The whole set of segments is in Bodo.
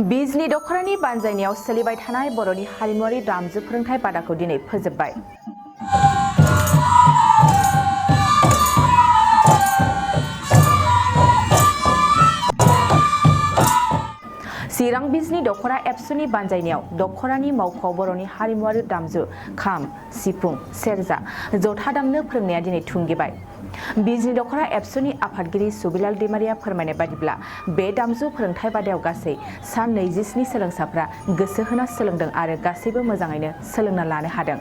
बिजनि दख'रानि बानजायनायाव सोलिबाय थानाय बर'नि हारिमुआरि दामजु फोरोंथाय बादाखौ दिनै फोजोबबाय। चिरां बिजनि दख'रा एबसुनि बानजायनायाव दख'रानि मावख'आव बर'नि हारिमुआरि दामजु खाम, सिफुं, सेरजा, जथा दामनो फोरोंनाया दिनै थुंगेबाय। बिजनि दख'रा एबसुनि आफादगिरि सुबिलाल दैमारिया फोरमायनाय बादिब्ला बे दामजु फोरोंथाय बादायाव गासै सान 27 सोलोंसाफ्रा गोसो होना सोलोंदों आरो गासैबो मोजाङैनो सोलोंना लानो हादों।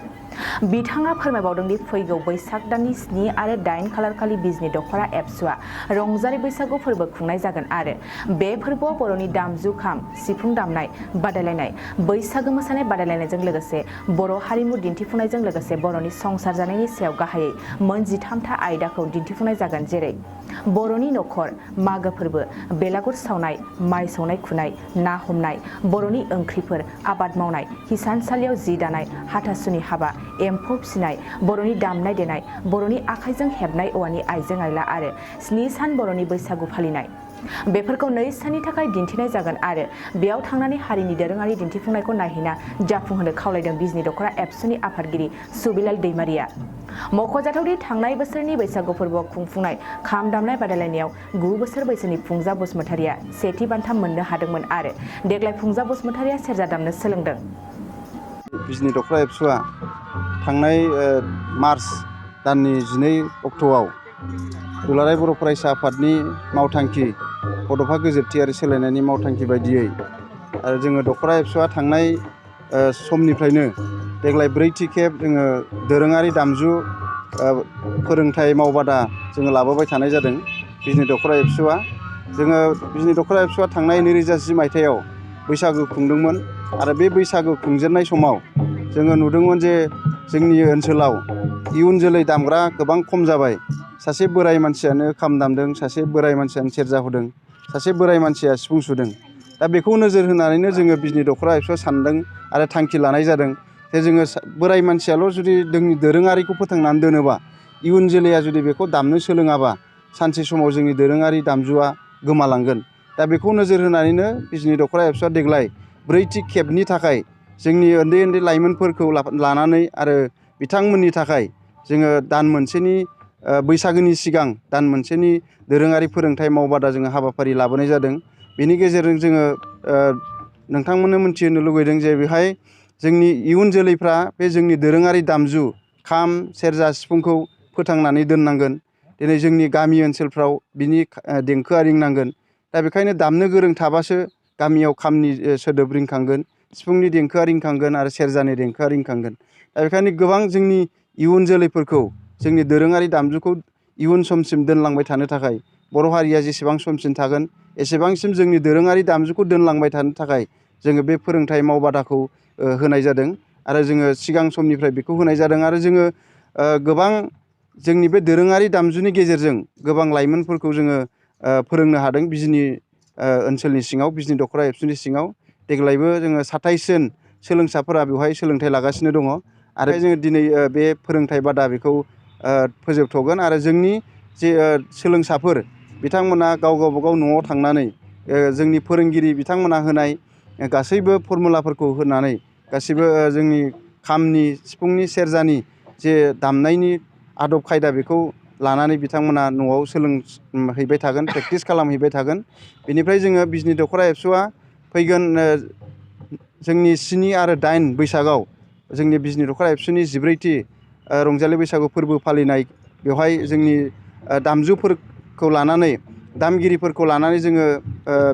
बिथाङा फोरमायबावदों दि फैगौ बैसाग दाननि 7 आरो 8 खालारखालि बिजनि दख'रा एबसुआ रंजालि बैसागु फोरबो खुंनाय जागोन आरो बे फोरबोआव बर'नि दामजु खाम, सिफुं दामनाय बादायलायनाय, बैसागो मोसानाय बादायलायनायजों लोगोसे बर' हारिमु दिन्थिफुंनायजों लोगोसे बर'नि संसार जानायनि सायाव गाहायै मोन 13था आयदाखौ दिन्थिफुंनाय जागोन, जेरै बर'नि नखर, मागो फोरबो, बेलागुर सावनाय, माइ सौनाय खुनाय, ना हमनाय, बर'नि ओंख्रिफोर, आबाद मावनाय, हिसानसालियाव जि दानाय, हाथासुनि हाबा, एम्फौ फिसिनाय, बर'नि दामनाय देनाय, बर'नि आखाइजों हेबनाय औवानि आइजें आइला आरो 7 सान बर'नि बैसागु फालिनाय। बेफोरखौ 2 साननि थाखाय दिन्थिनाय जागोन आरो बेयाव थांनानै हारिनि दोरोङारि दिन्थिफुंनायखौ नायहैना जाफुंहोनो खावलायदों बिजनि दख'रा एबसुनि आफादगिरि सुबिलाल दैमारिया। मख'जाथावदि थांनाय बोसोरनि बैसागु फोरबोआव खुंफुंनाय खाम दामनाय बादायलायनायाव 9 बोसोर बैसोनि फुंजा बसुमतारिया सेथि बान्था मोननो हादोंमोन आरो देग्लाय फुंजा बसुमतारिया सेरजा दामनो सोलोंदों। बिजनि दख'रा एबसुआ थांनाय मार्च दाननि 12 अक्ट'आव दुलाराय बर' फरायसा आफादनि मावथांखि बड'फा गोजोरथि आरो सोलायनायनि मावथांखि बायदियै आरो जोङो दख'रा एबसुआ थांनाय समनिफ्रायनो देग्लाय 4थि खेब जोङो दोरोङारि दामजु फोरोंथाय मावबादा जोङो लाबोबाय थानाय जादों। बिजनि दख'रा एबसुआ बिजनि दख'रा एबसुआ थांनाय 2010 मायथाइयाव बैसागो खुंदोंमोन आरो बे बैसागो खुंजेननाय समाव जोङो नुदोंमोन जे जोंनि ओनसोलाव इयुन जोलै दामग्रा गोबां खम जाबाय। सासे बोराय मानसियानो खाम दामदों, सासे बोराय मानसियानो सेरजा हुदों, सासे बोराय मानसिया सिफुं सुदों। दा बेखौ नोजोर होनानैनो जोङो बिजनि दख'रा एबसुआ सानदों आरो थांखि लानाय जादों जे जोङो बोराय मानसियाल' जुदि जोंनि दोरोङारिखौ फोथांनानै दोनोबा, इयुन जोलैया जुदि बेखौ दामनो सोलोङाबा सानसे समाव जोंनि दोरोङारि दामजुआ गोमालांगोन। दा बेखौ नोजोर होनानैनो बिजनि दख'रा एबसुआ देग्लाय 4थि खेबनि थाखाय जोंनि उन्दै उन्दै लाइमोनफोरखौ लानानै आरो बिथांमोननि थाखाय जोङो दान मोनसेनि बैसागोनि सिगां दान मोनसेनि दोरोङारि फोरोंथाय मावबादा जोङो हाबाफारि लाबोनाय जादों। बेनि गेजेरजों जोङो नोंथांमोननो मिथिहोनो लुगैदों जे बेहाय जोंनि इयुन जोलैफ्रा बे जोंनि दोरोङारि दामजु खाम, सेरजा, सिफुंखौ फोथांनानै दोननांगोन। दिनै जोंनि गामि ओनसोलफ्राव बिनि देंखोआ रिंनांगोन। दा बेखायनो दामनो गोरों थाबासो गामियाव खामनि सोदोब रिंखांगोन, सिफुंनि देंखोआ रिंखांगोन आरो सेरजानि देंखोआ रिंखांगोन। दा बेखायनो गोबां जोंनि इयुन जोलैफोरखौ जोंनि दोरोङारि दामजुखौ इयुन समसिम दोनलांबाय थानो थाखाय बर' हारिया जेसेबां समसिम थागोन एसेबांसिम जोंनि दोरोङारि दामजुखौ दोनलांबाय थानो थाखाय जोङो बे फोरोंथाय मावबादाखौ होनाय जादों आरो जोङो सिगां समनिफ्राय बेखौ होनाय जादों आरो जोङो गोबां जोंनि बे दोरोङारि दामजुनि गेजेरजों गोबां लाइमोनफोरखौ जोङो फोरोंनो हादों बिजनि ओनसोलनि सिङाव, बिजनि दख'रा एबसुनि सिङाव। देग्लायबो जोङो 27 जन सोलोंसाफोरा बेवहाय सोलोंथाइ लागासिनो दङ आरो जोङो दिनै बे फोरोंथाय बादा बेखौ फोजोबथ'गोन आरो जोंनि जे सोलोंसाफोर बिथांमोना गाव गावबागाव न'आव थांनानै जोंनि फोरोंगिरि बिथांमोना होनाय गासैबो फरमुलाफोरखौ होनानै गासैबो जोंनि खामनि, सिफुंनि, सेरजानि जे दामनायनि आदब खायदा बेखौ लानानै बिथांमोना न'आव सोलोंहैबाय थागोन, प्रेक्टिस खालामहैबाय थागोन। बेनिफ्राय जोङो बिजनि दख'रा एबसुआ फैगोन जोंनि 7 आरो 8 बैसागआव जोंनि बिजनि दख'रा एबसुनि 14थि रंजालि बैसागु फोरबो फालिनाय, बेवहाय जोंनि दामजुफोरखौ लानानै दामगिरिफोरखौ लानानै जोङो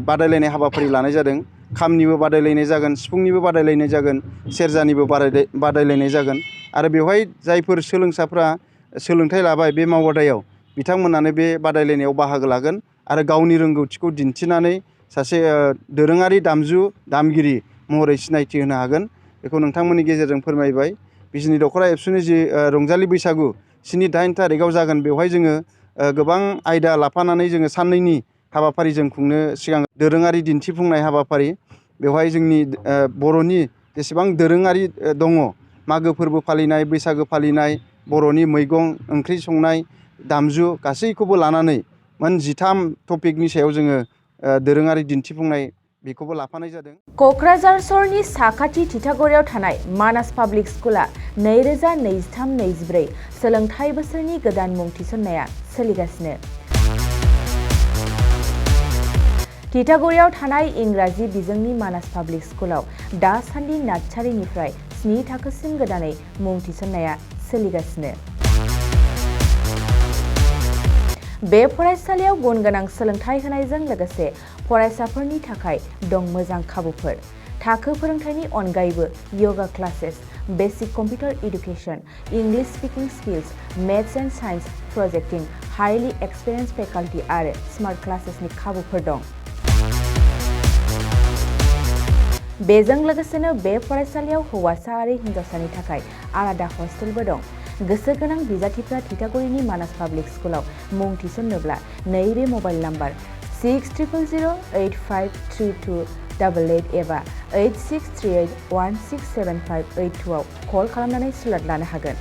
बादायलायनाय हाबाफारि लानाय जादों। खामनिबो बादायलायनाय जागोन, सिफुंनिबो बादायलायनाय जागोन, सेरजानिबो बादायलायनाय जागोन आरो बेवहाय जायफोर सोलोंसाफ्रा सोलोंथाइ लाबाय बे मावबादायाव बिथांमोनानो बे बादायलायनायाव बाहागो लागोन आरो गावनि रोंगौथिखौ दिन्थिनानै सासे दोरोङारि दामजु दामगिरि महरै सिनायथि होनो हागोन। बेखौ नोंथांमोननि गेजेरजों फोरमायबाय। बिजनि दख'रा एबसुनि जि रंजालि बैसागु 7-8 थारिखआव जागोन, बेवहाय जोङो गोबां आयदा लाफानानै जोङो साननैनि हाबाफारि जों खुंनो सिगां दोरोङारि दिन्थिफुंनाय हाबाफारि, बेवहाय जोंनि बर'नि जेसेबां दोरोङारि दङ, मागो फोरबो फालिनाय, बैसागो फालिनाय, बर'नि मैगं ओंख्रि संनाय, दामजु गासैखौबो लानानै मोन 13 टपिकनि सायाव जोङो दोरोङारि दिन्थिफुंनाय बेखौबो लाफानाय जादों। क'क्राझार सहरनि साखाथि तितागुरियाव थानाय मानास पाब्लिक स्कुला 2023-24 सोलोंथाइ बोसोरनि गोदान मुं थिसननाया सोलिगासिनो। तितागुरियाव थानाय इंराजि बिजोंनि मानास पाब्लिक स्कुलाव दासान्दि नार्सारिनिफ्राय 7 थाखोसिम गोदानै मुं थिसननाया सोलिगासिनो। बे फरायसालियाव गुन गोनां सोलोंथाइ होनायजों लोगोसे फरायसाफोरनि थाखाय दं मोजां खाबुफोर। थाखो फोरोंथायनि अनगायैबो yoga classes, basic computer education, English speaking skills, maths and science projecting, highly experience faculty आरो स्मार्ट क्लासेसनि खाबुफोर दं। बेजों लोगोसेनो बे फरायसालियाव हौवासा आरो हिन्जावसानि थाखाय आलादा हस्टेलबो दं। गोसो गोनां बिजाथिफ्रा तितागुरिनि मानास पाब्लिक स्कुलाव मुं थिसन्नोब्ला नैबे मबाइल नाम्बार 6000853288 एबा 8638167582 आव कल खालामनानै स्लट लानो हागोन।